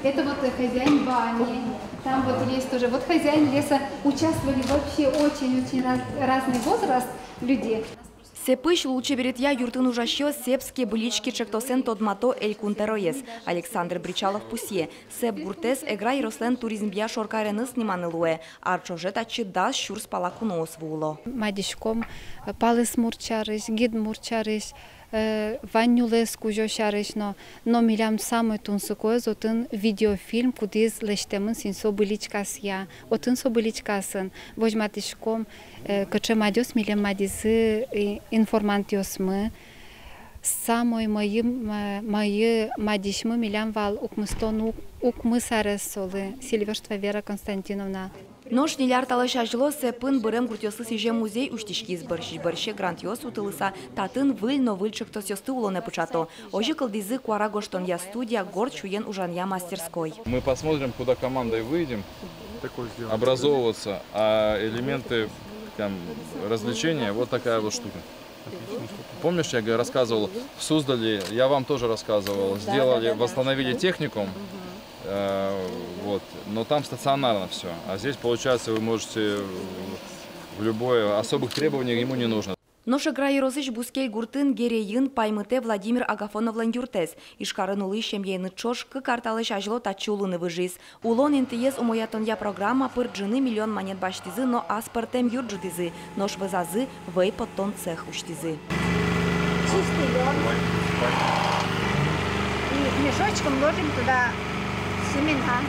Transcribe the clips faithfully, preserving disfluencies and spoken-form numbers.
Это вот, э, хозяин бани. Там вот есть тоже. Вот хозяин леса. Участвовали вообще очень-очень раз-, разный возраст людей. Сэпысь лулчеберетъя юртын ужасьёс «Сэпские былички» ӵектосэн тодмато Элькун тӧроез. Александр Бречалов пусъе: Сэп гуртэз Эгра ёрослэн туризмъя шоркареныз ниманы луэ. Ар ӵоже татчы дас сюрс пала куноос вуыло. Мадиськом, э, палэс мурт сярысь, гид мурт сярысь, э, вань нюлэс кузё сярысь но, но милям самой тунсыкоез отын видеофильм, кудӥз лэсьтэмын син со быличкасъя, отын со быличкасын возьматӥськом, э, кыӵе мадёс милем мадизы, э, информантъёсмы. Самой мӧйы, м, мӧйы мадисьмы милям вал укмыстон ук-, укмыс арес солы, Селивёрстова Вера Константиновна. Нош ньыль ар талэсь азьло Сэпын бырем гуртъёслы сӥзем музей усьтӥськиз. Бӧрсьысь бӧрсьы грантъёс утылыса, татын выль но выль ӵектосъёсты улонэ пыӵато. Озьы кылдӥзы куара гожтонъя студия, горд сюен ужанъя мастерской. Мы посмотрим, куда командой выйдем образовываться, а элементы там развлечения — вот такая вот штука. Помнишь, я г-, рассказывал, в Суздале, я вам тоже рассказывал, сделали, восстановили техникум, э, вот, но там стационарно всё. А здесь, получается, вы можете в любое, особых требований ему не нужно. Нош Эгра ёросысь Бускель гуртын Герейын паймытэ Владимир Агафоновлэн юртэз. Ижкарын улӥсь семьяеныз ӵош кык ар талэсь азьло татчы улыны выжиз. Улон интыез умоятонъя программа пыр ӝыны миллион манет басьтӥзы но аспӧртэм юрт ӝутӥзы, нош вӧзазы вӧй поттон цех усьтӥзы. Чистый лён. И мешочком ложим туда семена.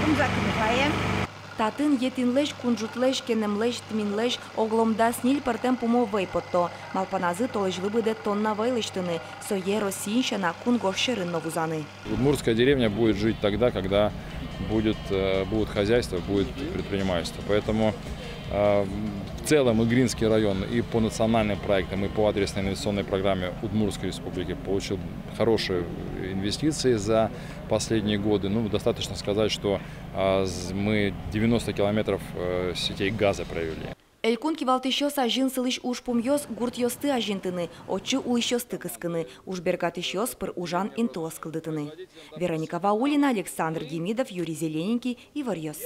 Ум закрываем. Татын етӥнлэсь, кунжутлэсь, кенэмлэсь, тминлэсь оглом дас ньыль пӧртэм пумо вӧй потто. Малпаназы толэзьлы быдэ тонна вӧй лэсьтыны, сое Россиын сяна кунгож сьӧрын но вузаны. Удмуртская деревня будет жить тогда, когда будет, э, будут хозяйства, будет предпринимательство. Поэтому, э, в целом Игринский район и по национальным проектам, и по адресной инвестиционной программе Удмуртской Республики получил хорошие инвестиции за последние годы. Ну, достаточно сказать, что, а, з-, мы девяносто километров, э, сетей газа провели. Элькун кивалтӥсьёс азьын сылӥсь ужпумъёс — гуртъёсты азинтыны, отчы улӥсьёсты кыскыны, уж бергатӥсьёс пыр ужан интыос кылдытыны. Вероника Ваулина, Александр Демидов, Юрий Зелененький, «Иворъёс».